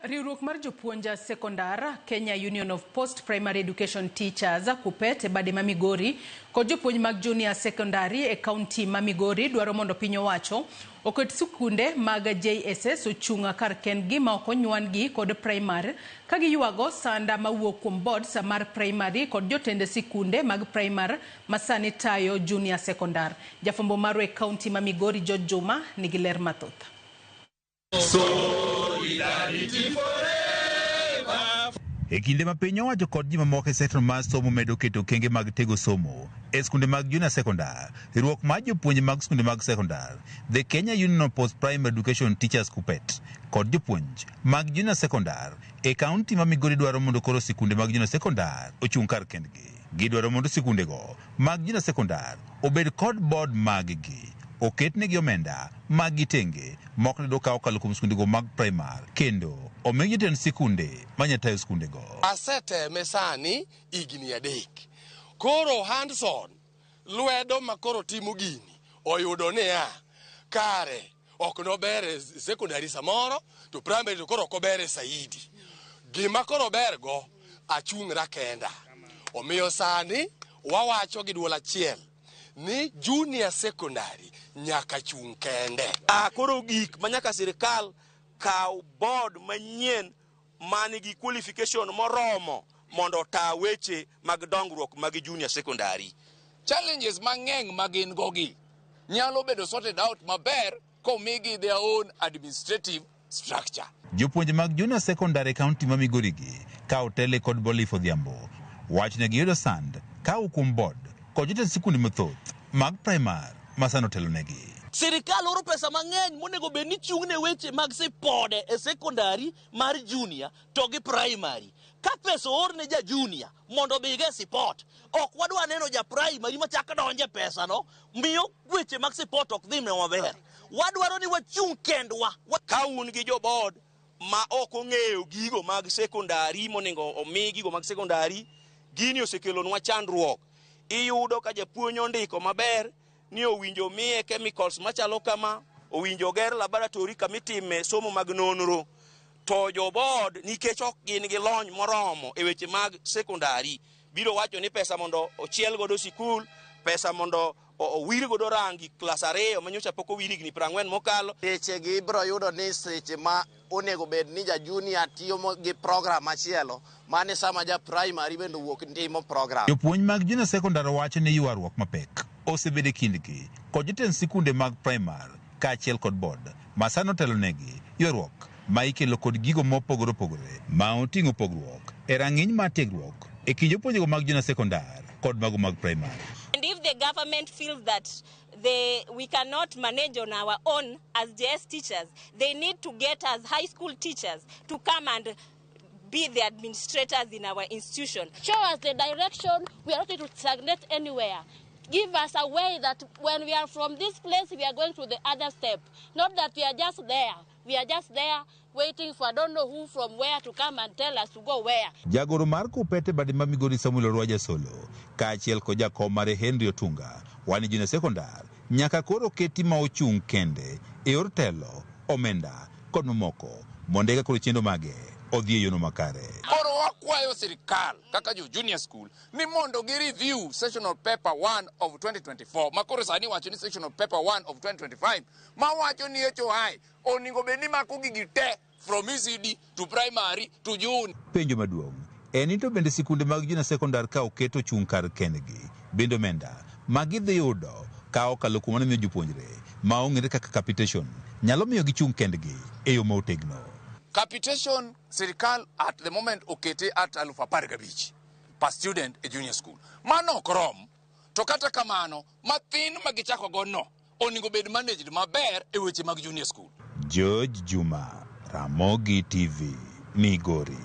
Riwruok mar jopuonj sekondar Kenya Union of Post Primary Education Teachers KUPPET e bade ma Migori kod jopuonj mag junior secondary e kaunti ma Migori dwaro mondo piny owacho oket sikunde mag JSS ochung' kar kendgi ma ok onyuandgi kod primary ka giywago sanda mawuok kuom boards mar primary kod jotend sikunde mag primary ma sani tayo junior secondary. Jafwambo marwa e kaunti ma Migori George Juma nigi ler mathoth. Solidarity forever. E kinde ma piny owacho kod ji mamoko e sekta mar somo medo keto okenge mag tego somo e skunde mag junior secondary, riwruok mar jopuonj mag skunde mag sekondar, The Kenya Union of Post Primary Education Teachers KUPPET, kod jopuonj mag junior secondary e kaunti ma Migori dwaro mondo koro sikunde mag junior secondary ochung' kar kendgi. Gidwaro mondo sikundego mag junior secondary obed kod board maggi, oketnegi omenda mag tenge mok ne ka okalo kuom skundego mag primary kendo omi jotend sikunde manya tayo skundego. Aseteme sani higni 3. Koro hands-on lwedo ma koro timo gini oyudo niya kare ok nober e secondary samoro to primary to koro ok ober e saidi. Gima koro ber go achung'ra kenda. Omiyo sani wawacho gi duol achiel ni junior secondary nyaka chung' kende. Koro gik ma nyaka sirikal kaw board manyien man gi qualification moromo mondo ota weche mag dongruok mag junior secondary. Challenges mang'eny ma gin go gi nyalo bedo sorted out maber komigi their own administrative structure. Jopuonj mag junior secondary e kaunti ma Migori gi ka otele kod Bolif Odhiambo wacho ne giyudo sand ka kuom board kod jotend sikunde mathoth mag primary ma sani otelonegi. Sirikal oro pesa mang'eny monego bed ni chung' ne weche mag sipode e sekondari mar junior to gi primary. Ka pesa oor ne ja junior mondo odhigo e sipot, ok wadwa neno ja primary machak donje pesa no, miyo weche mag sipot ok dhi maber. Wadwaro ni wachung' kendwa. Ka un gi jo board ma ok ong'eyo gigo mag sekondari monego omi gigo mag sekondari, gini osekelonwa chandruok. Iyudo ka japuonj ondiko maber ni owinjo miye chemicals machalo kama, owinjo ger laboratory kamitime somo mag nonro. To jo board nikech ok gin gi lony moromo e weche mag sekondari, biro wacho ni pesa mondo ochiel godo sikul, pesa mondo owir godo rangi klas 2 manyocha pok owir higni 40 mokalo. Seche gi ibiro yudo ni seche ma onego bed ni ja junior tiyo gi program machielo, mane sama ja primary bende owuok timo program. Jopuonj mag junior secondary wacho ni ywaruok mapek osebedo e kindgi kod jotend sikunde mag primary kaachiel kod board ma sani otelonegi, ywaruok ma ikelo kod gigo mopogore opogore ma oting'o pogruok e rang'iny mar tiegruok e kind jopuonjego mag junior secondary kod mago mag primary. And if the government feels that we cannot manage on our own as JS teachers, they need to get us high school teachers to come and be the administrators in our institution. Show us the direction. We are not going to stagnate anywhere. Give us a way that when we are from this place, we are going to the other step. Not that we are just there. We are just there waiting for I don't know who from where to come and tell us to go where. Jagoro mar KUPPET e bade ma Migori Samuel Orwa Jasolo kaachiel kod jakom mare Henry Otunga wani junior secondary nyaka koro keti ma ochung' kende e yor telo, omenda kod mamoko mondo eka koro chenro mage odhi e yono makare. Koro wakwayo sirikal kaka jo junior school ni mondo gi review sessional paper 1 of 2024 ma koro sani wacho ni sessional paper 1 of 2025 ma wacho ni HOI onego bed ni mako gigi te from ECD to primary to junior. Penjo maduong' en ni to bende sikunde mag junior secondary ka oket ochung' kar kendgi, bende omenda ma gidhi yudo ka okalo kuom mano miyo jopuonjre ma ong'ere kaka capitation nyalo miyo gichung' kendgi e yo ma otegno. Capitation sirikal at the moment okete at 15,000 per student e junior school. Mano ok rom. To kata kamano, mathin ma gichako go no onego bed managed maber e weche mag junior school. George Juma, Ramogi TV, Migori.